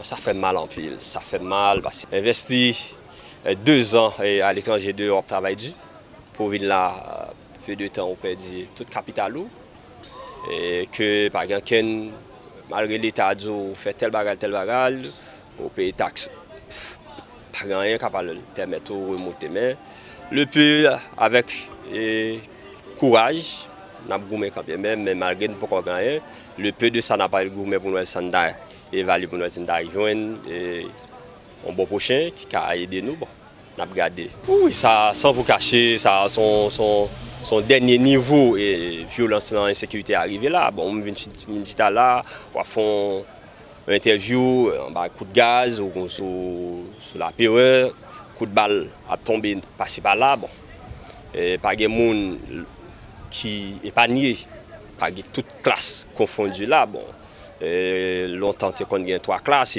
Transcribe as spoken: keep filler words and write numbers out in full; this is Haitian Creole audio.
Sa fè m mal anpil, sa fè m mal paske envesti eh, de zan eh, aletranje deyò ap travay di. Pou w vin la, eh, pe de tan ou pèdi tout kapital ou. E ke pa gen kenn, malgre Leta di w fè tèl bagay, tèl bagay, ou peye taks. Pa gen anyen k ap al pèmèt ou remonte. Men, le pe avèk eh, kouraj, n ap goumen kanmenm, men malgre n poko gen anyen, le pe de sa n ap al goumen pou n wè sa n ta evalye pou n wè si n ta jwenn eh, yon bon pwochen ki ka ede nou. Bon, n ap gade. Wi, sa, san vou kache, sa, son, son, son dènye nivo e vyolans lan, ensekirite a rive la. Bon, m vin chita la, w ap fè yon entèvyou anba kout gaz ou sou, sou laperè, kout bal ap tonbe pase pa la. Bon, e, pa gen moun ki epanye, pa gen tout klas konfondi la. Bon, e, lontan te konn gen twa klas,